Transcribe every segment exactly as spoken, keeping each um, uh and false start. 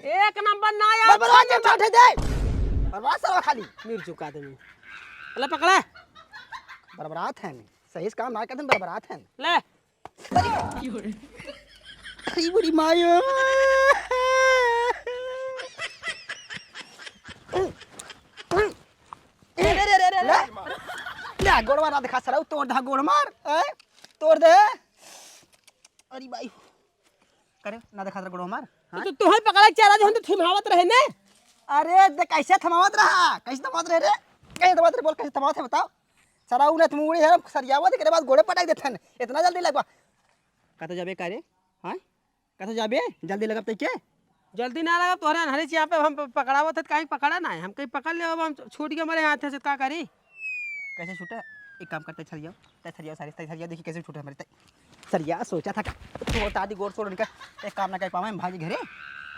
एक नंबर ना यार, बरबरात है, बैठे दे। बरबरात साला खाली। मिर्चू का आदमी। ले पकड़ा। बरबरात है नहीं। सही से काम ना करते, बरबरात है। ले। अरे बुढ़ी माई। ले, ले, गोड़वा ना दिखा सरऊ, तोड़ दे गोड़ मार, ए? तोड़ दे। अरे भाई, करे ना दिखा गोड़वा मार, हाँ? तो तोहे पकड़ा के चारा जो हम तो थमावत रहे ने। अरे दे, कैसे थमावत रहा? कैसे थमावत रहे रे? कैसे थमावत रहे? बोल, कैसे थमावत है, बताओ। सरऊ ने थमूड़ी है, सरियावा दे, के बाद गोड़े पटक देथन। इतना जल्दी लगवा। कतो जाबे का रे? हाँ? कतो जाबे? जल्दी लगब तै के? जल्दी ना लगब, तोहरे अनहरे चिया पे हम प-, पकड़ावत है, काहे पकड़ा ना है? हम कहीं पकड़ ले, अब हम छूट के मरे हाथ से, का करी? कैसे छूटे? एक काम करते, सरियाओ, तै सरियाओ, सारे तै सरियाओ, देखी कैसे छूटे हमारे तै। सरिया सोचा था का? छोड़ दादी, गोड़ छोड़ उनका, एक काम ना कर पावे, हम भागी घरे।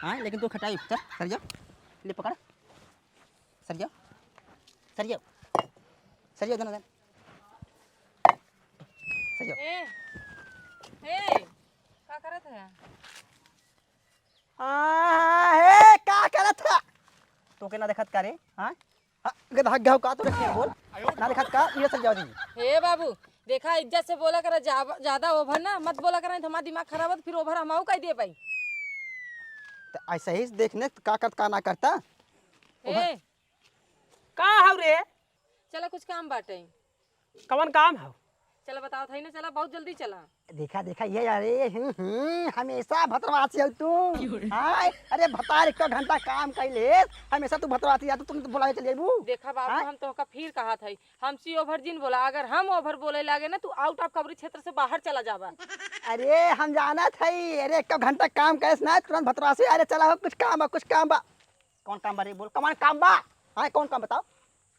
हाँ, लेकिन तू खटाई, चल, सरियाओ, ले पकड़। सरियाओ, सरियाओ, सरियाओ, दोनों जन। सरियाओ। ए, ए, का करत है? आ, हे, का करत है? तोके ना देखत का रे? हाँ? हाँ, गधा घाव का तो रखे बोल। ना देखत का? ये सरियाओ जी। हे बाबू, देखा, इज्जत से बोला करा, जा-, ज्यादा ओभर ना मत बोला करा, नहीं तो हमारा दिमाग खराब होत, फिर ओभर हम आऊ कह दिए भाई। तो ऐसे ही देखने का करत का ना करता। ए, का हौ रे? चला, कुछ काम बाटे। कवन काम हौ? चला, बताओ था ही ना, चला, बहुत जल्दी चला। देखा, देखा, ये, अरे, हम्म, हम्म, हमेशा भतरवासी हौ तू। क्यों रे? हाँ, अरे, भतार एक घंटा काम कइ ले, हमेशा तू भतरवासी जातू, तुम तो बुलाए चले जाबू। देखा बाबू, हाँ? हम तोहका फिर कहा था, हमसे ओभर जिन बोला, अगर हम ओभर बोले लागे ना, तू out of coverage क्षेत्र से बाहर चला जाबा। अरे, हम जानत हई, अरे, एक घंटा काम करे से ना, तुरंत भतरवासी, अरे, चला हो, कुछ काम बा, कुछ काम बा। कौन काम बा रे? बोल, कौन काम बा? हाँ, कौन काम बताओ?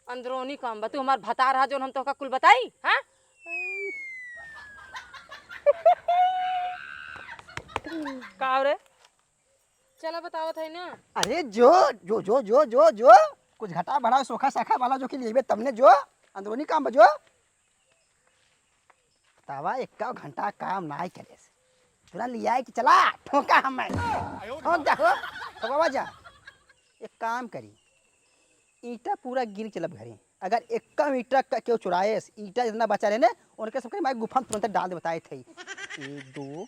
अंदरूनी काम बा। तू हमार भतार हा, जौन हम तोहका कुल बताई, हाँ? का हो रे? चला बतावत है ना। अरे जो, जो, जो, जो, जो, जो, कुछ घटा बढ़ा, सोखा साखा वाला जो कि लेबे तब ने जो, अंदरूनी काम बा जो। तवा एक्का घंटा काम नाई करे से। तुरंत लियाए कि चला, ठोका हमें। ठोक जा हो, ठोकवा जा। एक काम करी, ईंटा पूरा गिन चलब घरे। अगर एक्का ईंटा क-, केहू चुराए से, ईंटा जितना बचा रहे ने, उनके सबके मैं गुफा में तुरंत डाल दे बताए थे। एक, दो।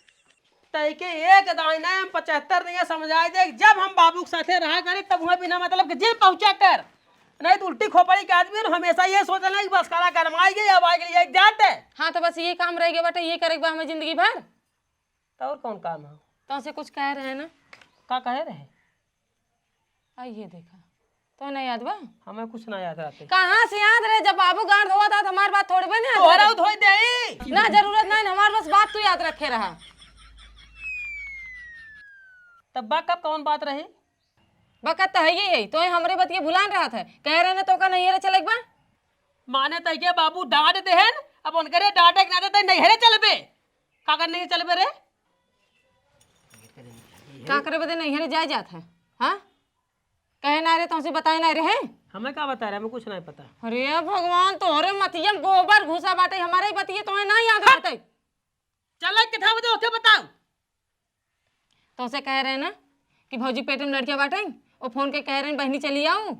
तैके एक दाई ना, हम पचहत्तर नहीं समझाए दे। जब हम बाबू के साथे रहा करे, तब वहाँ बिना मतलब के जिन पहुँचा कर। नहीं तो उल्टी खोपड़ी के आदमी न हमेशा ये सोचला कि बस काला गरमाई गई, अब आ गई एक जात है। हाँ, तो बस ये काम रह गया बेटा, ये करे के बा हमें जिंदगी भर। तो और कौन काम है? तो उसे कुछ कह रहे हैं ना। का कहे रहे? आ, ये देखा, तो नहीं याद बा? हमें कुछ ना याद रहते। कहाँ से याद रहे, जब बाबू गांड धोवा था, तो हमार बात थोड़ी बने याद तोहरा रहे। धोई देई। ना, जरूरत नहीं, हमार बस बात तू याद रखे रहा। तब बा कब कौन बात रही? बकत तो है ही है, तो हमरे बतिये भुलान रहा था। कह रहे ना तो का नहीं रे चले एक बार। माने तै के बाबू डांट देहन, अब उनकरे डांटे के नाते तै नैहरे चलबे। का कर नहीं चलबे रे? का करे बदे नैहरे जाए जात है? हाँ? कहे ना रे, तुमसे बताए ना रहे? हमें का बता रहे, हमें कुछ नहीं पता। अरे भगवान, तोहरे मतिया में गोबर घुसा बाटे, हमारे ही बतिये तुम्हें नहीं याद रहते। चल, के था बता, ओके बताओ। तोसे कह रहे ना कि भौजी पेट में लड़किया बाटे, ओ फोन के कह रहे, "बहिनी चली आऊ,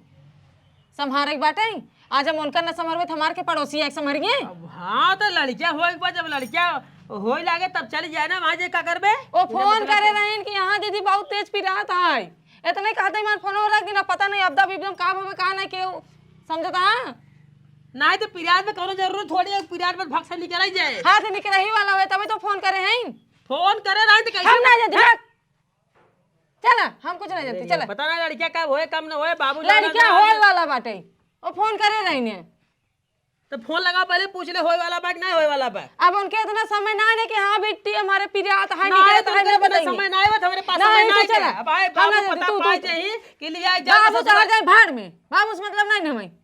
संभारे के बाटे।" आज हम उनका न संभरबे, तो हमार के पड़ोसी आके संभरिए। अब हाँ, तो लड़किया होए के बाद जब लड़किया होए लागे, तब चली जाए ना, वहाँ जे का करबे? ओ फोन करे रहन कि, "हाँ दीदी, बहुत तेज पिरात है।" इतने कहते ही हमार फोन रख दिना, पता नहीं अब तब एकदम का भवे, का नहीं केहू समझता है? नहीं तो पिरात में कौनो जरूरत थोड़ी है, पिरात में भक्सा निकल ही जाए। हाँ, तो निकल ही वाला है, तभी तो फोन करे हैं। फोन करे रहे तो कैसे हम ना जानते, हैं? भाग। चला, हम कुछ ना जानते, चला। पता ना लड़किया कब होए, कब ना होए, बाबू जाना लड़किया ना होए आवे। वाला बाटे। ओ फोन करे रही ने। तो फोन लगा, पहले पूछ ले, होए वाला बा कि ना होए वाला बा। अब उनके इतना समय ना है कि हाँ बेटी हमारे पिरात है, ना, निकलत तो है, उनके ना इतना बताएंगे। समय ना है, तो हमारे पास ना, समय ना है, तो है चला। क्या? अब आए हम बाबू, ना, पता तू, तू, पाए तू। चाहिए कि लिया जा बाबू तो चला जाए भाड़ में, बाबू से मतलब नहीं ना हमें।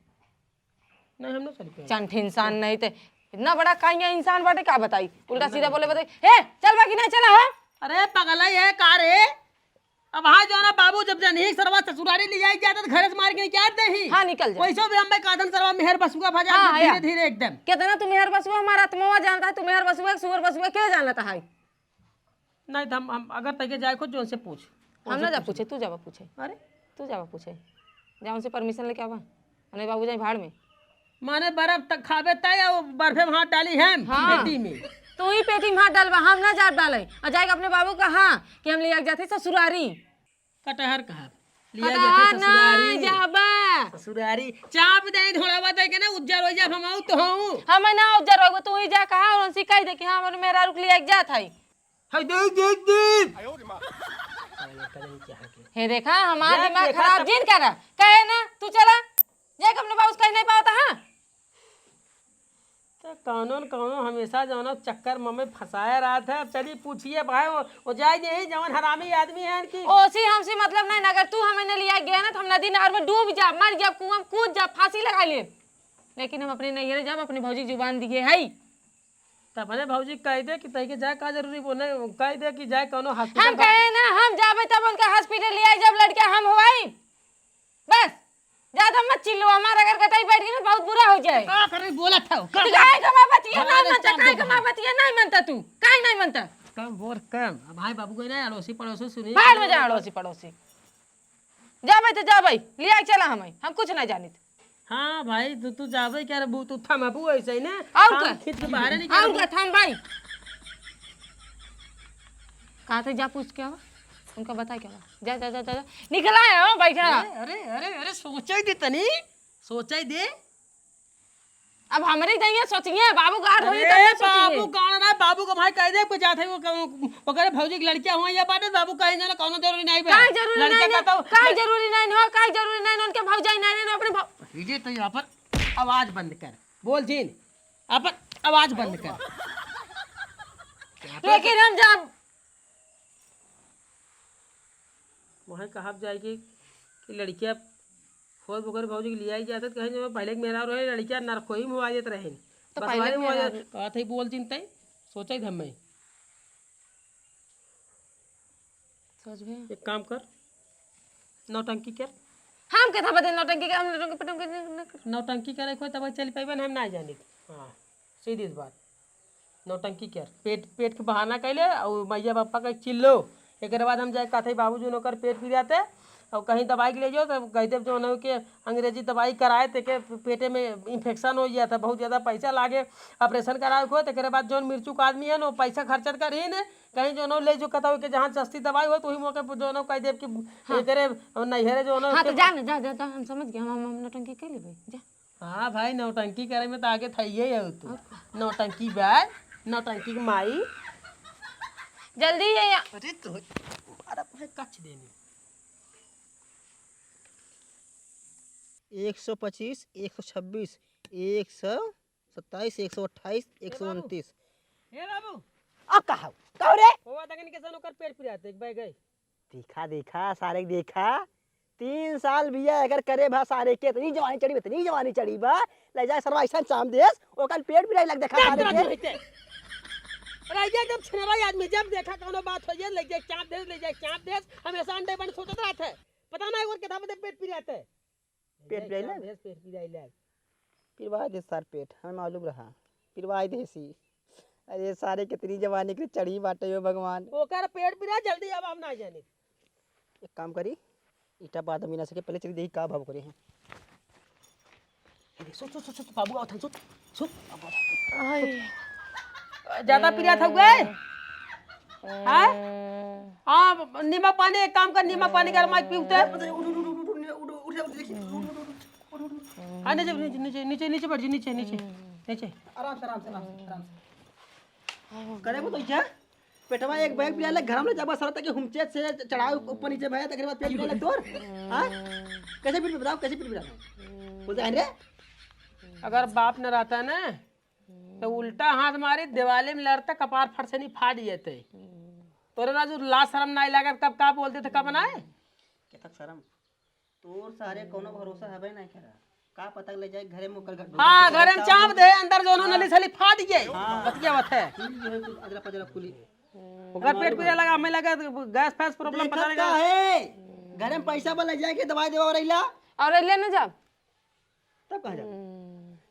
नहीं, हम ना चल पाए। चंठ इंसान नहीं ते, इतना बड़ा काइया इंसान बाटे, का बताई? उल्टा सीधा बोले बताई, "हे, चल बा कि नहीं चला हो?" अरे पगला, ये का रे? अब हाँ जो ना बाबू, जब जनही सरवा ससुरारी ले जाए जाता तो घरे से मार के निकाल दे ही। हाँ, निकल जा। वैसे भी हम भाई कादन सरवा मेहर बसुआ भजा हाँ, धीरे आया। धीरे एकदम। कितना तू मेहर बसुआ, हमारा आत्मा जानता है, तू मेहर बसुआ, सुअर बसुआ, क्या जानता है? नहीं तो हम, हम अगर तैके जाए खुद जो उनसे पूछ। हम ना जा पूछे, तू जावा पूछे। अरे, तू जावा पूछे, जा उनसे परमिशन लेके आवा। अरे बाबू जाए भाड़ में। माने बर्फ तक खाबे तय, और बर्फे में हाथ डाली हम हाँ। पेटी में। तू ही पेटी में हाथ डालबा, हम ना जात डाले। और जाएगा अपने बाबू का हाँ कि हम लिया जाते ससुरारी। कटहर कहा लिया कटहर जाते ना ससुरारी। जाबा। ससुरारी चाप दे ढोड़ावा दे के ना उज्जर हो जा हम आऊ तो हूँ। हम ना उज्जर हो तू ही जा कहा और उनसे कह दे कि हाँ हमरे मेहरारू के लिया जात है। हाय, देख, देख, देख। हे देखा, हमार जा, दिमाग देखा खराब तो। जिन करा। कहे ना, तू चला। जा, अपने बाबू से कहीं नहीं पावता, हाँ? तो कौनो न कौनो हमेशा जौनो चक्कर में हमें फंसाया रहत है। अब चली पूछिए भाई, वो, वो जाए नहीं, जौन हरामी आदमी है इनकी। ओसी हमसे मतलब नहीं, अगर तू हमें नहीं लिया गया ना, तो हम नदी नहर में डूब जा, मर जा, कुआं में कूद जा, फांसी लगा ले। लेकिन हम अपने नैहरे जाब, अपने भौजी के जुबान दिए है। त अपने भौजी कह दे कि तैके जाए का जरूरी, बोले कह दे कि जाए कौनो हॉस्पिटल हम बा। कहे ना, हम जाबे तब उनका हॉस्पिटल ले आई, जब लड़का हम होई। बस, ज्यादा मत चिल्लो, हमार अगर कटाई बैठ गई ना, बहुत बुरा हो जाए। का करे बोला था, का तू काहे का माँ बतिया ना हमारे मनता, चांद काहे का देखा। माँ बतिया नहीं मनता तू, काहे नहीं मनता? कम बोल, कम। अब भाई बाबू गए ना, अड़ोसी पड़ोसी सुनी। बाहर में जा, अड़ोसी पड़ोसी। जाबे तो जाबे, लिया के चला हमें, हम कुछ नहीं जानित। हाँ भाई, तू, तू जाबे क्या रे, बू-, तू थमबू ऐसे ही ना? और हम का? खींच के बाहर निकाल और दे। का थम भाई? कहा थे जा पूछ के आवा, उनका बता के आवा। जा, जा, जा, जा, जा। निकला है, हो, बैठा। अरे, अरे, अरे, अरे, सोचे दे तनी, सोचे दे। अब हमरे जइया सोचिए, बाबू गाड़ होई अरे तब ना सोचिए। बाबू गाड़ ना, बाबू का भाई कह दे, कोई जात है, वो कहूँ, ओकरे भौजी के लड़कियाँ हुआ या बाटे, बाबू कहे ना, कौनो जरूरी नहीं बे। काहे जरूरी लड़का नहीं का ना? तो काहे जरूरी नहीं हो? काहे जरूरी नहीं ना? उनके भौजाई नहीं ना अपने भौ- भतीजे तो यहाँ पर आवाज बंद कर, बोल जीन, अपन आवाज बंद कर। लेकिन हम जब वहाँ कहा जाए कि, कि लड़किया खोज ओकर भौजी के लिया ही जात, कहीं जब पहले के मेहरारू रहे, लड़किया नरकोही में आ जात रहे। तो बस पहले वही में आ जात, मेहरारू कहत है, बोल चिंता, सोचा ही धम्मे। सोच भी। एक काम कर, नौटंकी कर। हम के था बदे नौटंकी के, हम नौटंकी पटंकी न, न कर। नौटंकी करे कोई तब चल पाइबे ना, हम ना जानित। हाँ, सीधी सी बात। नौटंकी कर, पेट, पेट के बहाना कैले, और मैया पापा का चिल्लो। एकरे बाद हम जाए कहते बाबू जो ओकर पेट पिराते, और कहीं दवाई के ले जाओ, तो कह देब जो उन्हों के अंग्रेजी दवाई कराए, तेके पेटे में इन्फेक्शन हो गया था, बहुत ज्यादा पैसा लागे, ऑपरेशन कराए को, तेकरे बाद जौन मिर्चू का आदमी है ना, पैसा खर्चत कर ही ने, कहीं जो उन्हों ले जो कहता हो कि जहाँ सस्ती दवाई हो, तो वही मौके पर जो उन्हों कह देब कि हाँ। एकरे नैहरे जो उन्हों हाँ, तो के जा ना, जा, जा, जा, हम समझ गए, हम, हम, हम नौटंकी कर लेबे, जा। हाँ भाई, नौटंकी करे में तो आगे थइये हो तू। और का? नौटंकी बा, नौटंकी के माई। जल्दी ये या- अरे तो मारा पूरे कच देनी। एक सौ पच्चीस, एक सौ छब्बीस, एक सौ सत्ताईस, एक सौ अट्ठाईस, ए बाबू। एक सौ उनतीस। ए बाबू। आ, का हो? का हो रे? होवा तकन के सन ओकर पेट पिरात, एक बार गए। देखा, देखा, सारे के देखा। तीन साल बिया अगर करे भा सारे के, इतनी जवानी चढ़ी बा, इतनी जवानी चढ़ी बा, ले जाए सरवा ऐसा चाम देस, ओकर पेट पिराई लग देखा सारे के। अरे, ये एकदम छिनरा आदमी, जब देखा कौनो बात हो जाए, ले जाए चाप देस, ले जाए चाप देस, हमेशा अंडे बन सोचत रहत है। पता ना एक बार कितना बदे पेट पिरात है। पेट पिराई लग? पेट पिराई लग। पिरवाई दे सर पेट, हमें मालूम रहा। पिरवाई देसी। अरे सारे कितनी जवानी के चढ़ी बाटे हो भगवान। ओकर पेट पिरा जल्दी अब हम ना जाने। एक काम करी, ईटा बाद में ना सके, पहले चली देखी का भाव करे हैं। अरे सुन, सुन, सुन, सुन, बाबू आवत हन, सुन, सुन, बाबू आवत हन। आय। ज्यादा पिरात हउए? हाँ? हाँ, नींबू पानी, एक काम कर, नींबू पानी गरमाई पीउते। उठ, उठ, उठ, उठ, उठ, उठ, उठ, उठ, उठ, उठ, उठ, उठ, उठ, उठ, उठ। हाँ, नीचे, नीचे, नीचे, नीचे, नीचे बैठ जी, नीचे, नीचे, नीचे। आराम से, आराम से, आराम से, आराम से। करे वो तो क्या? पेटवा एक बैग पिला ले, घर में जब सारा तक हुमचे से चढ़ाव ऊपर नीचे भया, तकरे बाद पेट पिला ले तोर। हाँ? कैसे पेट बताओ, कैसे पेट पिला? बोलते हैं रे? अगर बाप न रहता ना, तो उल्टा हाथ मारी, दिवाली में लड़ता, कपार फट से नहीं फाट जाते। तोरे ना जो लाज शर्म नहीं लागत, कब का बोलते थे, कब बनाए? केतक शर्म? तोर सारे कोनो भरोसा हबे नहीं करा। का पता ले जाए घरे में ओकर घर हाँ, घरे में चाप दे, अंदर जो उन्होंने हाँ। नली सली फाट गए। हाँ। बतिया बात है। कुल जो है, कुल अदला पदला कुली। ओकर पेट पीरा लगा, हमें लगा गैस फैस प्रॉब्लम पता देखत लगा। का है? घरे में पैसा बा ले जाए के दवाई देवा और अइला। और अइले ना जाब। तब कहाँ जाबे? हम्म।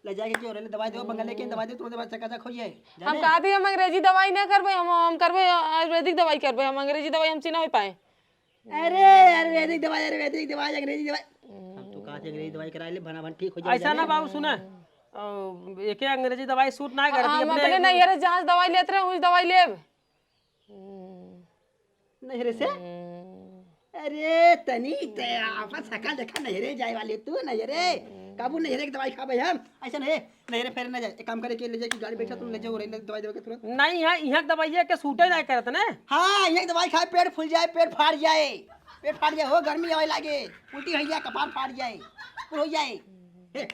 ले जाके क्यों रे, ले दवाई दो, बंगाले के दवाई दे, तुरंत दवाई चकाचक हो जाए। हम जाने? कहा थी हम अंग्रेजी दवाई ना करबे, हम, हम करबे आयुर्वेदिक दवाई करबे, हम अंग्रेजी दवाई हमसे ना हो पाए। अरे, आयुर्वेदिक दवाई, आयुर्वेदिक दवाई, अंग्रेजी दवाई। हम तो कहा थे अंग्रेजी दवाई करा ले, भना भन ठीक हो जाए, ऐसा ना जाने। बाबू, सुना, अ, एके अंग्रेजी दवाई सूट ना करती, हम अपने अपने नैहरे जहाँ से दवाई लेत रहे, वही दवाई लेब। नैहरे से? अरे, तनी ते आपन सकल देखा, नैहरे जाए वाले तू, नैहरे। कबू नैहरे के दवाई खाबे हम? ऐसा नहीं, नैहरे फेरे ना जाए। एक काम करे के ले जाए कि गाड़ी बैठा, तुम ले जाओ, ओरैले दवाई देवे के तुरंत। नहीं है, यहाँ के दवाई के सूटे ना करत ना। हाँ, यहाँ के दवाई खाए, पेट फूल जाए, पेट फाड़ जाए, पेट फाड़ जाए हो, गर्मी आवे लागे, उल्टी हो जाए, कपार फाड़ जाए, कुल हो जाए। हे,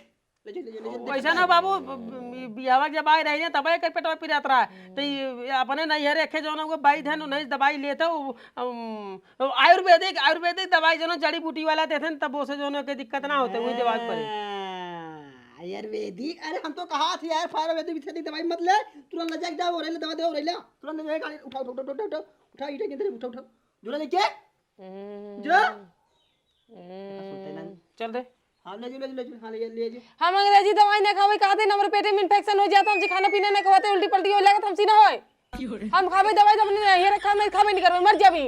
ले जाओ, ले जाओ, ले जाओ, वैसा ना बाबू, ब-, ब-, बियाहवा के जब आए रही ना, तबे एकर पेटवा पिरात रहा। तो ये अपने नैहरे रखे जौन, वो वैद्य हैं, उन्हीं से दवाई लेते हो, अम, तो आयुर्वेदिक, आयुर्वेदिक दवाई जौन जड़ी बूटी वाला देते हैं, तब उसे जौन के दिक्कत ना होते, वही दवाई पड़े। हाँ, आयुर्वेदिक, अरे हम तो कहा थे यार, आयुर्वेदिक विषय दवाई मत ले, तुरंत ले जाके जाओ, ओरैले दवा दे, ओरैले, तुरंत ले जाके गाड़ी उठाओ, उठाओ, उठाओ, उठाओ, उठाओ, उठाओ, उठाओ, इधर, इधर, उठाओ, उठाओ, झोला लेके, जो। हम्म, चल दे। हाँ, ले जो, ले जो, ले जो, हाँ, ले, ले जो। हम अंग्रेजी दवाई ना खावे, कहते हैं, हमारे पेट में इन्फेक्शन हो जाता, हमसे खाना पीना ना खवाते, उल्टी पल्टी हो लागत, हमसे ना होए। हम खाबे दवाई तो अपने यहीं रखा, मैं खाबे नहीं करबे, मर जाबी।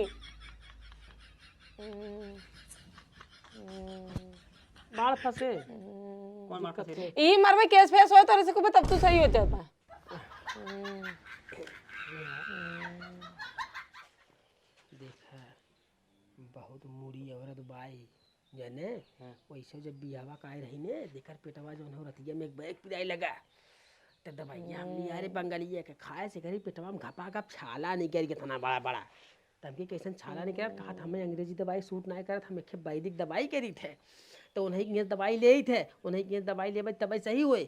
बाढ़ फंसे। कौन बाढ़ फंसे रे? यही मरबे, केस फेस होए तो रिस्क पे तब तू सही हो जाता। देखा, बहुत मूड़ी औरत बाई, जाने? हाँ। वैसे जब बियाहवा का आए रही ने, जेकर पेटवा जौन हो रतिया में एक बैग पिराए लगा, त दवाइया हम लिया रे बंगलिया के खाए से करी पेटवा में घपा घप छाला निकल के तना बड़ा बड़ा। तब के कैसन छाला निकल, कहा था हमें अंग्रेजी दवाई सूट ना करत, हम एक वैदिक दवाई करी थे, तो उन्हीं के दवाई ले थे, उन्हीं के दवाई लेबे तबे सही होए।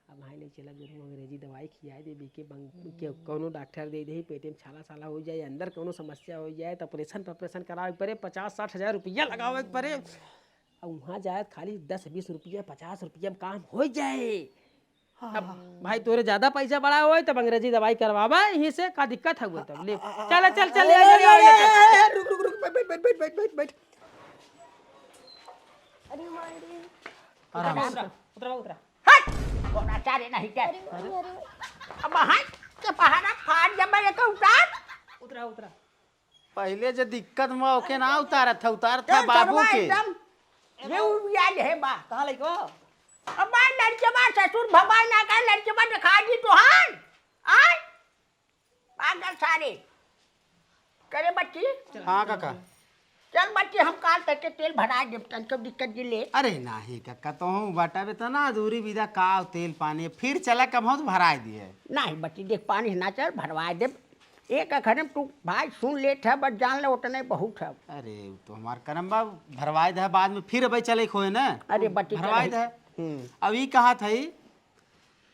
अब भाई ले चलब जरूर अंग्रेजी दवाई खियाए देबे के बंग-, के कौनो डॉक्टर दे दे, पेटे में छाला साला हो जाए, अंदर कौनो समस्या हो जाए, तो ऑपरेशन पे ऑपरेशन करावे के पड़े, पचास साठ हजार रुपया लगावे के पड़े। अब वहाँ जाए तो खाली दस बीस रुपया, पचास रुपया में काम हो जाए। हाँ, अब हाँ। भाई तोरे ज्यादा पैसा बड़ा होए, तब अंग्रेजी दवाई करवावा, यहीं से का दिक्कत है वो तब ले। चल, चल, चल, ए, ले, ले, ए, ले, ए, ले, ए, चल। ए, रुक, रुक, रुक, बैठ, बैठ, बैठ। अरे माय रे। आराम से। उतरा, उतरा, उतरा। हट! कौन आचार्य नहीं क्या? अरे, अरे, अरे। अब हट के पहाड़ा फाड़ जब मैं एक उतार। उतरा, उतरा। पहिले जे दिक्कत में ओके ना उतारत था, उतारत था ए, बाबू सरवा के। एकदम। ये उबियाल है बा। कहाँ लइको? अब बा लड़के बा, ससुर भगवान ना का लड़के बा, दिखा दी तोहार। आय? पागल सारे। करे बच्ची? हाँ काका। चल बच्ची, हम काल तक के तेल भरा देब, तन के दिक्कत जी ले। अरे नाही काका, तोहूँ बटाबे त ना, दूरी विदा का तेल पानी, फिर चला कब हम तो भराए दिए। नाही बच्ची, देख पानी ना चल, भरवाए देब। एक अखरे में तू भाई सुन लेत है, बस जान ले उतने बहुत है। अरे उ तो हमार करम बा, भरवाए दे बाद में फिर अबे चले खोए ना। अरे बच्ची भरवाए चल। दे। हम्म। अब ई कहा था ई,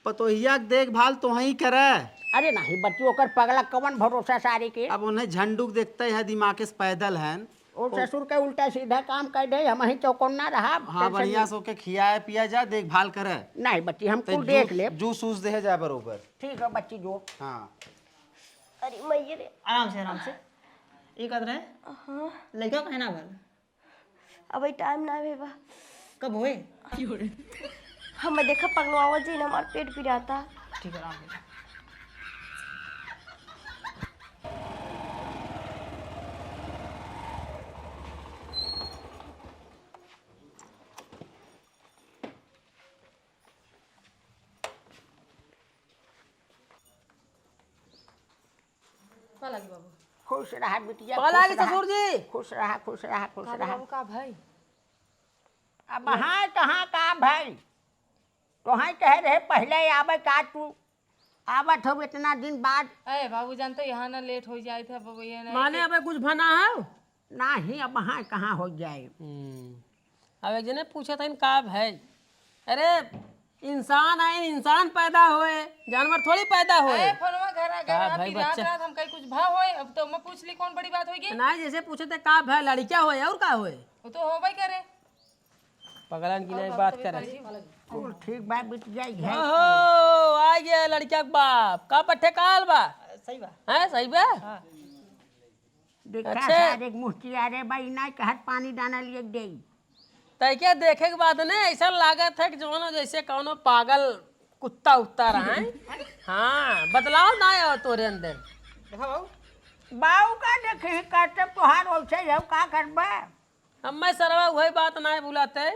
पतोहिया के देखभाल तोहई करे। अरे नाही बच्ची, ओकर पगला कवन भरोसा सारे के। अब उन्हें झंडू के देखते है, दिमाग से पैदल है। ओ ससुर के उल्टा सीधा काम कर दे, हम ही चौकन्ना रहा। हाँ, बढ़िया से ओके खियाए पिया जा, देखभाल करे। नाही बच्ची, हम ते कुल देख जूस, लेब। जूस वूस दे जा बरोबर। ठीक है बच्ची, जो। हाँ। अरे मैया रे। आराम से, आराम से। ये कहत रहे? हाँ। लइका काहे ना भल? अबे टाइम ना भे बा। कब होए? हम देखा पगलवावा जी ना, हमार पेट पिराता। ठीक है, आराम से। पा लागी बाबू। खुश रहा बिटिया, पा खुश लागी रहा। ससुर जी। खुश रहा, खुश रहा, खुश का रहा। बाबू का भाई? अब हाँ कहाँ का भाई? तोहई कहे रहे पहिले आवे का, तू आवत हो इतना दिन बाद। अरे बाबू जान तो यहाँ ना लेट हो जाए थे, अब ये नहीं माने कि अबे कुछ भना है? नाही, अब हाँ कहाँ हो जाए। हम्म। अब एक जने पूछत हन का भाई? अरे इंसान है, इंसान पैदा होए, जानवर थोड़ी पैदा होए। अरे फोनवा घर आ, घर का आ, भाई फिर रात बच्चा? रात हम कहीं कुछ भा होए, अब तो मैं पूछ ली कौन बड़ी बात होगी? नाही, जैसे पूछे थे का भाई लड़किया होए और का होए? वो तो होबे करे। पगलन की नहीं बात करे। कुल ठीक बा, बिटिया है। ओहो, आ गया लड़किया के बाप। का पट्ठे काल बा? सही बा। हैं, सही बा? हाँ। देखा अच्छा। सारे मुहतिया रे भाई, ना कहत पानी दाना लिए देई। तै क्या देखे के बाद ने ऐसा लागत है कि जौन जैसे कौनो पागल कुत्ता उत्ता रहा है। हाँ, बदलाव ना आया तोरे अंदर। देखा बाबू, बाऊ का देखे, करते तोहार वैसे ही हो, का करबा? हम्मे सरवा उहइ बात नाहीं भुलाते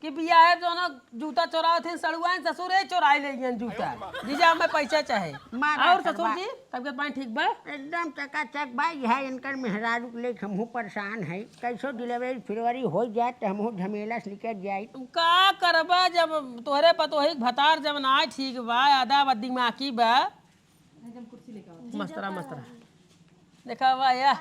कि बियाहे जौन जूता चोरावत ही सड़ुआइन ससुर, ए चोराइ लेइहें जूता। जीजा, हम्मे पैसा चाहे। मारा और ससुर सरवा। जी, तबियत पानी ठीक बा? एकदम चकाचक बा। यह इनकर मेहरारू के लेके हमहू परेशान है। कैसो delivery february होइ जाए त हमहू झमेला से निकल जाई। का करबा जब तोहरे पतोही के भतार जब नाहीं ठीक बा, आधा बा दिमागी बा। मस्तरा, मस्तरा। देखा बा या,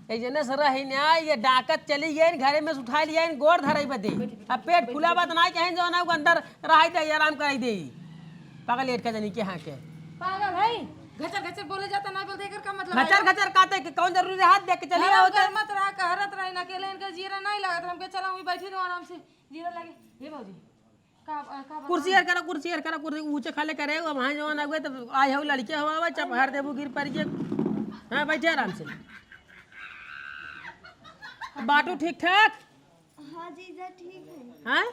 ए जने से रही ना, ये डाकत चली गई, घरे में से उठाइ लिया, इन गोड़ धरई बदे। अब पेट फुला बा त नाहीं कहीं जौन है, अंदर रहाई दे, आराम कराई दे। पागल एट का जनी के हाँ के। पागल है, घचर घचर बोले जाता, नाहीं बोलते, एकर का मतलब है? घचर घचर काते के कौन जरूरी है? हाथ देख के चलिए गरम होते। गरमत रहा, कहरत रही ना, अकेले इनका जीरा नाहीं लागत, हमके चला, वहीं बैठी रहो आराम से, जीरा लगे। हे भौजी, का, अ, का बताऊं? कुर्सी हर करा, कुर्सी हर करा, कुर्सी ऊंचे खाले करे, अब वहाँ जवन आवे तो आए हो लड़के हो, आवे, चप हर देबू, गिर पड़ के। हाँ, बैठे आराम से। बाटू ठीक ठाक? हाँ जीजा, ठीक है। हाँ?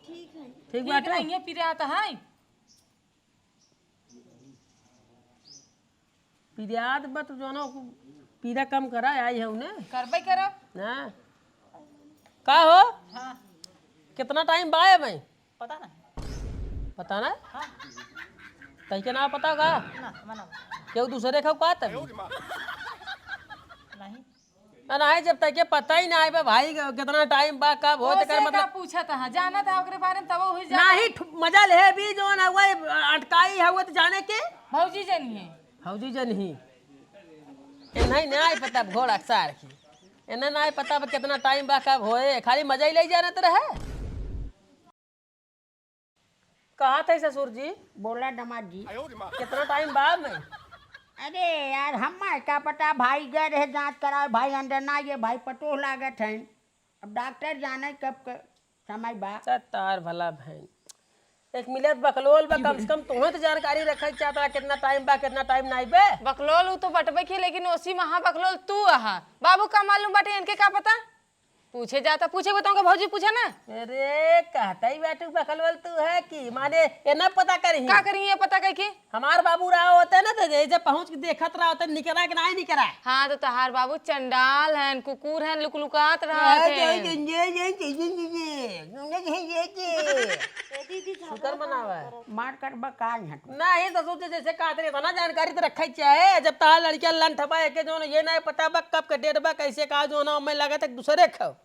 ठीक है। ठीक ठीक बाटू? नहीं है, पिरात है। पिरियात बा तो जौनो पीरा कम करा, आई हऊ ने। करबे करब। हाँ। का हो? हाँ। कितना टाइम बा ए भाई? पता ना। पता ना? हाँ। तई के ना पता का? ना, मना। केहू दूसरे खाऊ का तभी? नहीं। आ, नाहीं, जब तक के पता ही ना आए बा भाई, कितना टाइम बा, कब हो, ओसे तेकर का मतलब पूछत ह, जानत ह ओकरे बारे में, तब वही जाने। नाहीं, ठु-, मजा ले भी, जौन हुआ, अटकाई हुआ तो जाने के। भौजी जनी है। भौजी जनी। ए, नाहीं, नाहीं पता घोड़ा सार की। एने नाहीं पता बा कितना टाइम बा, कब होए, खाली मजा ही ले जानत रहे। कहा थे ससुर जी? बोला दामाद जी। कितना टाइम बाद में? अरे यार, हम्मा का पता, भाई गए रहे जांच करावे, भाई अंदर ना गए, भाई पतोह लागत हैं। अब डॉक्टर जाने कब के समय बा। सत्तार भला भैन। एक मिलत बकलोल बा, कम से कम तोहे तो जानकारी रखे के चाहत रहा, कितना टाइम बा, कितना टाइम नाई बे। बकलोल उ तो बटबे के, लेकिन ओसी महा बकलोल तू अहा। बाबू का मालूम बाटे, इनके का पता? पूछे जाता, पूछे बताऊंगा भौजी, पूछे ना। अरे, कहता ही बाटू बकलवल तू है कि माने ये ना पता करी? का करी ये पता करी के? हमार बाबू रहा होते ना तो जैसे पहुँच के देखत रहा होते, निकरा कि नाहीं निकरा। हाँ, तो तहार बाबू चंडाल हैं, कुकुर हैं, लुकलुकात रहा ये, थे। ये, ये, ये, ये, ये, ये, ये, ये, ये, ये, ये, ये। ए दीदी, झगड़ा शुक्र मनावा। काहे करत? मार कर बका यहाँ। नाहीं, ससुर जी जैसे कहत रहे, इतना जानकारी तो रखे चाहे। जब तहार लड़किया लंठ बा, एके जौन ये नाहीं पता बा, कब के डेट बा, कैसे का जौन, हमें लगा तक दूसरे खाओ।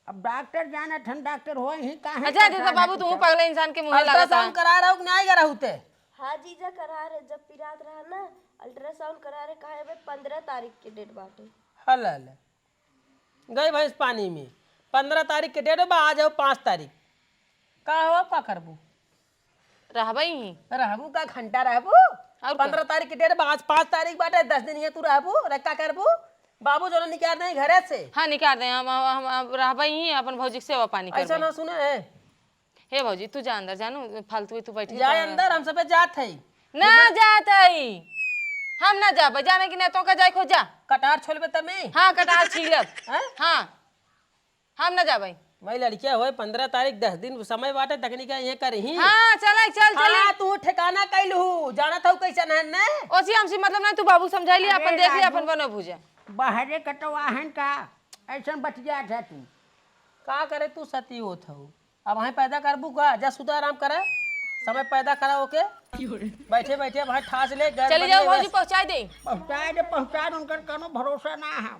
अब डॉक्टर जानत हन, डॉक्टर होए ही काहे अच्छा, पता देखो बाबू, नहीं तू क्या। पगले इंसान के मुँहे लागत अल्ट्रासाउंड है। करा रहा हूँ कि नाहीं करा हूँ ते? हाँ जीजा, करा रहे, जब पिरात रहा ना, अल्ट्रासाउंड करा रहे, कहे बे पन्द्रह तारीख के डेट बाटे। हल, हल। गई भैंस पानी में। पन्द्रह तारीख के डेट बा, आज हो पाँच तारीख। का हो, का करबू? रहबे ही। रहबू का, घंटा रहबू? और का? पन्द्रह तारीख के डेट बा, आज पाँच तारीख बाटे, दस दिन ये तू रहबू, रे का करबू? बाबू जो निकाल दे घरे से। हाँ, निकाल दे, हम, हम, हम, हम रहबे ही, अपन भौजी के सेवा पानी ऐसा करबे। ना सुने है। हे भौजी, तू जा अंदर, जानू, फालतू में तू बैठी जा रह। अंदर, हम सबे जात है। ना जात है, हम ना जाबे, जाने की ना तो का जाए खो जा। कटार छोलबे तमे? हाँ, कटार छीलब। हैं? हाँ, हम ना जाबे। मैं लड़किया होए, पन्द्रह तारीख, दस दिन समय बाटे, तकनी का ये करही। हाँ, चले, चल, चले। हाँ, तू ठिकाना कैलू, जानत हूँ कैसन है ने? ओसी हमसे मतलब नहीं, तू बाबू समझाई लिया, अरे अपन देख लिया, राजू, अपन बनो भूजा। बाहरे कटवा हन का, ऐसन बतिया था तू। का करे तू सती होत हऊ? अब वहीं पैदा करबू का? जा सुधा आराम करे, समय पैदा करा ओके। बैठे बैठे वहीं ठास ले, घर चली बनिए जाओ भौजी, बस। पहुँचाई दे। पहुँचाए दे, पहुँचाए दे, उनकर कोनो भरोसा ना है।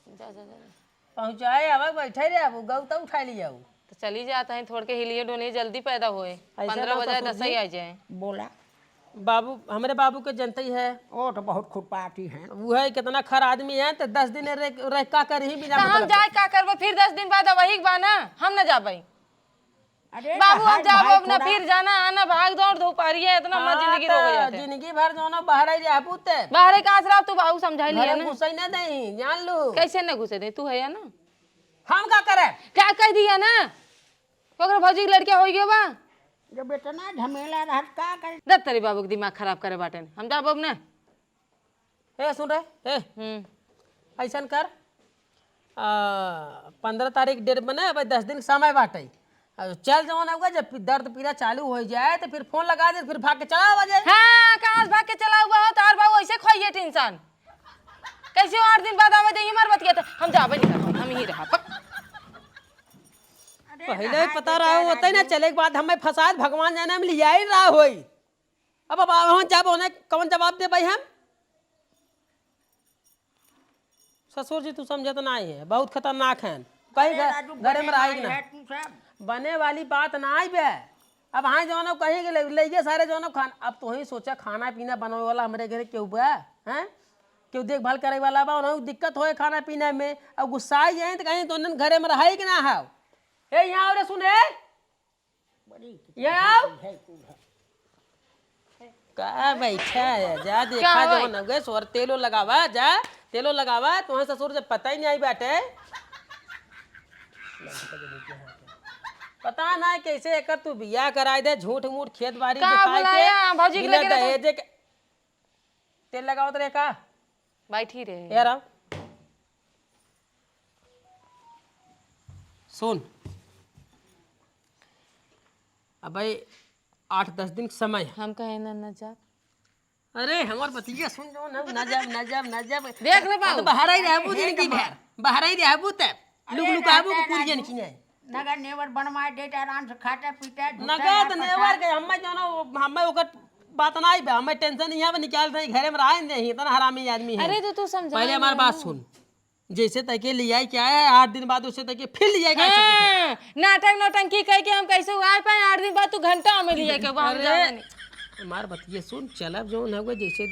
जा, जा, जा। पहुँचाए आवे, बैठे रहे, अब गऊ तो उठा लिया। तो चली जात है, थोड़ के हिलिए डोलिए, जल्दी पैदा होए। ऐसे पन्द्रह ना बजे ससुर दसई जी। आ जाए। बोला। बाबू, हमरे बाबू के जनते ही है। ओ तो बहुत खुरपाती हैं। वो है, कितना खर आदमी है, तो दस दिन रह, रह का करही बिना तो हम मतलब के? जाए का करबे, फिर दस दिन बाद वही बा ना, हम ना जाबे। अरे बाबू, हम हर जाबो भाई अब ना, थोड़ा फिर जाना आना, भाग दौड़, धूप आ रही है, इतना मत हाँ, जिंदगी तो रोक जाते। जिंदगी भर दोनों बाहर ही रहबू ते। बाहर का आसरा तू बाबू समझाई लिया घरे ना। घुसई ना दही, जान लू। कैसे ना घुसे दे, तू है या ना? हम का करे? क्या कह दिया ना? ओकरे भौजी के लड़के हो गए बा। जब इतना झमेला रहत का करे? दत्त तेरे बाबू के दिमाग खराब करे बाटे। हम जाबो अब ना। ए, सुन रे, ए, हम्म। ऐसन कर, आ, पन्द्रह तारीख डेट बने, अब दस दिन समय बाटे। अब चल जवन होगा, जब पी-, दर्द पीड़ा चालू हो जाए, तो फिर फोन लगा दे, फिर भाग के चला आवा जाए। हाँ, कहाँ से भाग के चला हुआ हो, तार बाबू ऐसे खोइए टेंशन। कैसे आठ दिन बाद आवे, तो ये मार बतिया था, हम जाबे नहीं करते, हम यहीं रहा। पहिले ही पता रहा होता ही ना, चले के बाद हमें फसाद भगवान जाने हम लिया ही रहा होई। अब, अब वहाँ जब उन्हें कौन जवाब दे भाई हम? ससुर जी, तू समझत नाहीं है, बहुत खतरनाक हैं। कहीं अरे घर, राजू, घरे में बने रही वाली ना। है तू सब। बने वाली बात ना आई बे। अब हाँ जौन कहीं के ले, ले गए सारे जौन खान, अब तू ही सोचा, खाना पीना बनावे वाला हमरे घरे केहू बा, हैं? केहू देखभाल करे वाला बा, उन्हें दिक्कत होए खाना पीना में, अब गुस्सा आई जाए तो कहीं तो उन्हें घरे में रहाई कि ना हाव? ए, यहाँ आओ रे, सुन, ए। बड़ी ये आओ। है तू है। का बैठा है? जा देखा क्या होय? जवन हो गए, सोर तेलो लगावा, जा, तेलो लगावा, तुम्हें ससुर से पता ही नहीं आई बाटे। पता ना कैसे एकर तू बियाह कराई दे, झूठ मूठ खेत बाड़ी का दिखाई के, बुलाया? भौजी के बिना लगे रहे। दहेजे के। तेल लगावत रहे का? बैठी रहे। यार आओ। सुन, अबे आठ दस दिन के समय है। हम कहे ना, ना जा। अरे हमार बतिया सुन जो ना, ना जाब, ना जाब, ना जाब। देख ले बाबू। तो बाहर ही रहबू जिंदगी भर, बाहर ही रहबू तब। अरे लुक लुक आबू राजा कुकुरियन राजू। की नहीं। नगद नेवर बनवाए देते, आराम से खाते पीते, झूठे नगद ना नेवर पसार। के हमें जो ना, हमें ओकर बात ना आई बे, हमें टेंशन नहीं है, अब निकाल दे, घरे में रहे नहीं, इतना हरामी आदमी है। अरे तो तू समझा पहले हमार ना। बात सुन, जैसे तके लियाई क्या है, आठ दिन बाद उसे तके फिर लियाई क्या है? हाँ, नाटक नौटंकी कह के हम कैसे उगार पाए, आठ दिन बाद तू घंटा में लिया के हम अरे, जाने नहीं। हमार बतिया सुन, चलब जौन हवे, जैसे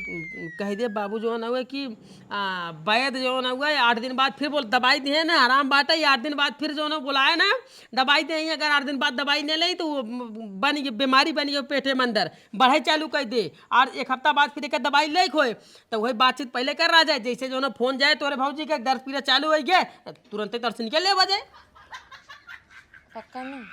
कह दे बाबू जौन हवे कि, आ, वैद जौन हवे, आठ दिन बाद फिर बोल दवाई दिए ना, आराम बात है, आठ दिन बाद फिर जौन बुलाए ना, दवाई दे, अगर आठ दिन बाद दवाई नहीं ले तो वो बन गई, बीमारी बन गई पेटे में अंदर, बढ़े चालू कर दे, और एक हफ्ता बाद फिर एक दवाई ले खोए, तो वही बातचीत पहले कर रहा जाए, जैसे जौन फोन जाए तोरे भौजी के, दर्द पीड़ा चालू हो गया, तुरंते दर्शन के ले बजे। पक्का नहीं?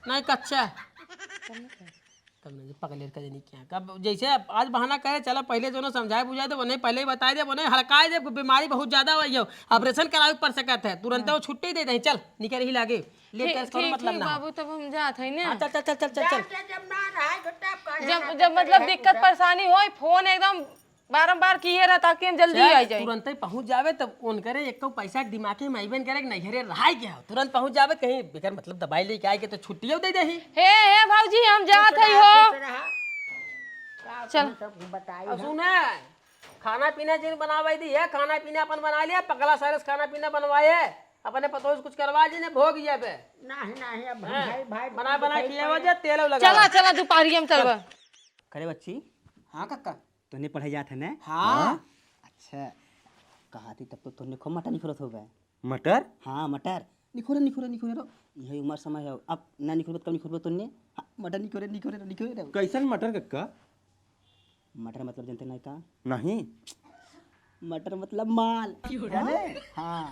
नहीं, कच्चा। तब नहीं कर। तब नहीं, पकड़ लेकर जानी क्या। कब जैसे अब आज बहाना करे, चला पहले जो ना समझाए बुझाए दे, उन्हें पहले ही बताए दे, उन्हें हड़काए दे, बीमारी बहुत ज्यादा हुई है, ऑपरेशन करावे पड़ सकत है, तुरंत हाँ। वो छुट्टी दे दे, चल निकल ही लागे, लेट ठीक, कर, कोनो ठीक, मतलब ठीक, ना हो। बाबू, तब हम जात है ना। हाँ, चल, चल, चल, चल, चल, चल। जाते जब ना रहे, तो तब का जब, जाना जब तो मतलब है, दिक्कत पूछा। परेशानी होई, फोन एकदम बारंबार किए रहा, ताकि हम जल्दी चल, आ जाए। तुरंते पहुँच जावे, तब उनकरे एको पैसा के दिमाग में आइबे न करे कि नैहरे रहाई के हो। तुरंत पहुँच जावे, कहीं बेकार मतलब दवाई लेके आए के तो छुट्टियो दे देही। हे, हे भौजी, हम जात खुश हई रहा, हो। खुश रहा। का चल। तुम सब बताई अब है। सुना, खाना पीना जिन बनावे दी है, खाना पीना अपन बना लिया, पगला सारे से खाना पीना बनवाए, अपने पतोह से कुछ करवा जी ने भोग ये पे। नहीं, नहीं, अब हम हाँ, भाई, भाई बना, बना दिखाई खियावा पड़े। जा, तेल लगा। चला, चला, दोपहरिया में चलबा। करे बच्ची। हाँ कक्का। तोने पढ़े जात है ने? हाँ। हाँ? अच्छा, कहा थी तब तो तोने खूब मटर निखोरत होबे। मटर? हाँ, मटर। निखोरे, निखोरे, निखोरे रहो। यही उम्र समय है, अब ना निखोरबे तो कब निखोरबे तोने? हाँ, मटर निखोरे, निखोरे रहो, निखोरे रहो। कैसन मटर कक्का? मटर मतलब जानते नहीं का? नहीं। मटर मतलब माल। जाने? हाँ।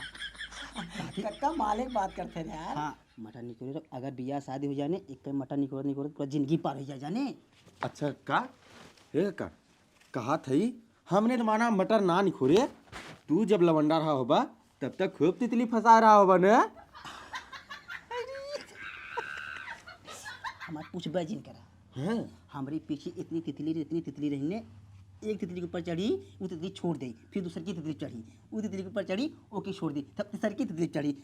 कक्का माल एक बात करते रहे यार। हाँ, मटर निखोरे रहो। अगर बियाह शादी हो जाने, एक मटर निखोरे, निखोरे पूरा जिंदगी पार हो जाए, जाने? अच्छा, का? हे कक्का, कहा थई, हमने तो माना मटर ना निखोरे, तू जब लवंडा रहा होबा, तब तक खूब तितली फंसा रहा होबा ने? हमार पूछबे जिन करा। हैं? हमरे पीछे इतनी तितली, इतनी तितली रही ने, एक तितली के ऊपर चढ़ी, वो तितली छोड़ दे, फिर दूसर की तितली चढ़ी, वो तितली के ऊपर चढ़ी, ओके छोड़ दी, तब तीसर की तितली चढ़ी।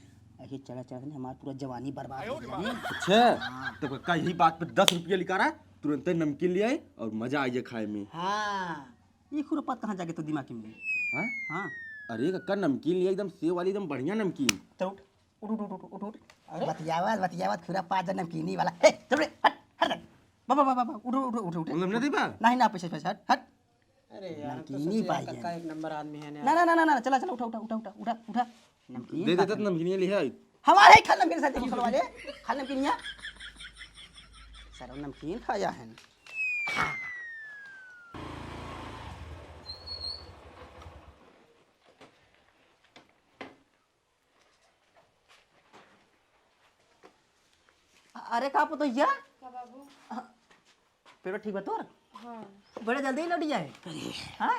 ऐसे चढ़ा चढ़ा ने हमार पूरा जवानी बर्बाद हो गया ने। अच्छा, हाँ। तो कक्का यही बात पे दस रुपया निकारा, तुरंते नमकीन ले आए और मजा आ जाए खाए में। हाँ। ये खुरपात कहाँ जाके तो दिमाग में? हाँ? हाँ। अरे कक्का, नमकीन लिया एकदम सेव वाली, एकदम बढ़िया नमकीन। तो उठ, उठ, उठ। अरे? बतियावत, बतियावत खुरपात जा नमकीनी वाला। हे, चुप रे, हट, हट, हट। बाबा, बाबा, बाबा, उठो, उठो, उठो, उठो। मतलब नहीं बा? नहीं ना, पैसे, पैसे, हट, हट। अरे यार, हम तो नमकीनी सोचे यार, पाई कक्का है। एक नंबर आदमी है ना। ना, ना, ना, ना, ना, चला, चला, उठा, उठा, उठा, उठा, उठा, उठा। नमकीनी दे देते तो नमकीनी ले आई। हमारे ही खाना मेरे साथ देखो वाले, खाना नमकीनिया। सारा नमकीन खाया है। अरे का पतोहिया? का बाबू? पेट ठीक बा तोर? हाँ। बड़े जल्दी लौट जाए। हाँ?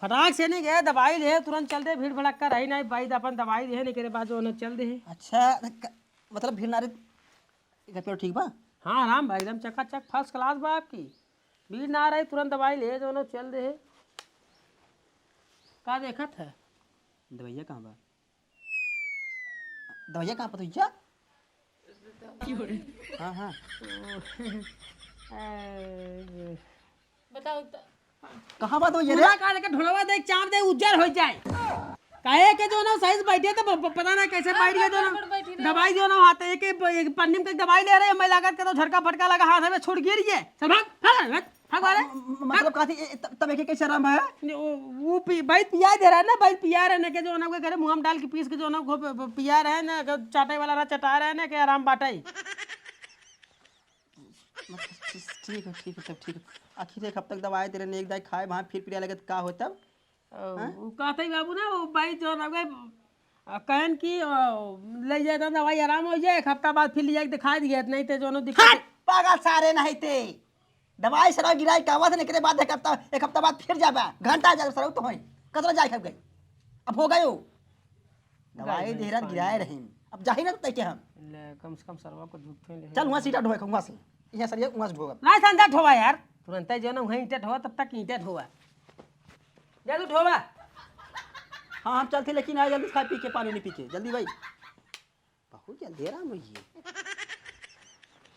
फटाक से नहीं गए, दवाई ले, तुरंत चल दे, भीड़ भड़क्का रही नहीं, भाई अपन दवाई दे, नहीं करे बाद जो होना चल दे। अच्छा, क-, मतलब भीड़ ना रही, एकर पेट ठीक बा? हाँ, आराम बा, एकदम चकाचक, first class बा आपकी। भीड़ ना रही, तुरंत दवाई ले, जो होना चल दे। का देखत है? दवाइया कहाँ बा? दवाइया कहाँ पा तुझा? हाँ, हाँ। बताओ तो। कहाँ बा दवाइया रे? पूरा काट के ढोलवा दे, चाप दे, उज्जर हो जाए। काहे के जो ना सही से बैठे तो ब-, ब-, पता ना कैसे बैठ गए जो ना। गड़बड़ बैठी रहे। दवाई जो ना हाथ एक, एक, एक पन्नी में दवाई ले रहे, मैं लागत के तो झटका फटका लगा हाथ में, छोड़ गिर गए। चल भाग, भाग, भाग। भाग मारे। म-, म-, मतलब भाग। कहा थी, ए, त-, तब एके कैसे आराम है? वो, वो पी-, बैल पिया दे रहा है ना, बैल पिया रहे ना, के जो ना, ओके करे मुँह में डाल के पीस के जो ना, घोप-, प-, पिया रहे ना, के चाटे वाला रहा, चटा रहे ना, के आराम बाटे। मतलब, ठीक, ठीक है, ठीक है, तब ठीक है। आखिर एक हफ्ता के दवाई दे रहे, एक दाई खाए, वहाँ फिर पिया लगे तो का हो तब? हाँ? वो कहते ही बाबू ना, वो बैल जो ना, ओके, आ, कहन की, आ, ले जाए तो दवाई आराम हो जाए, एक हफ्ता बाद फिर ले जाके दिखा दिए, नहीं तो जो ना दिक्कत। हट, पागल सारे नहीं थे। दवाई सरा गिराई कावा से एकरे बाद एक हफ्ता, एक हफ्ता बाद फिर जाबा। घंटा जा सरा तो होई। कतरा जाए खब गई। अब हो गयो। दवाई गाय देहरा भैंस गिराए पानी। रही। अब जाही ना तो तैके हम। ले, कम से कम सरवा को झूठ ले। चल वहाँ सीटा ढोए, वहाँ से। यहाँ सरिया वहाँ से ढोए। ना संदा ढोवा यार। तुरंत जो ना वहीं ईंटे ढोवा, तब तक ईंटे ढोवा। जा तू ढोवा। हाँ, हम चलते, लेकिन आए जल्दी, खा पी के, पानी नहीं पी के। जल्दी भाई। बहुत जल्दी आराम हुई है।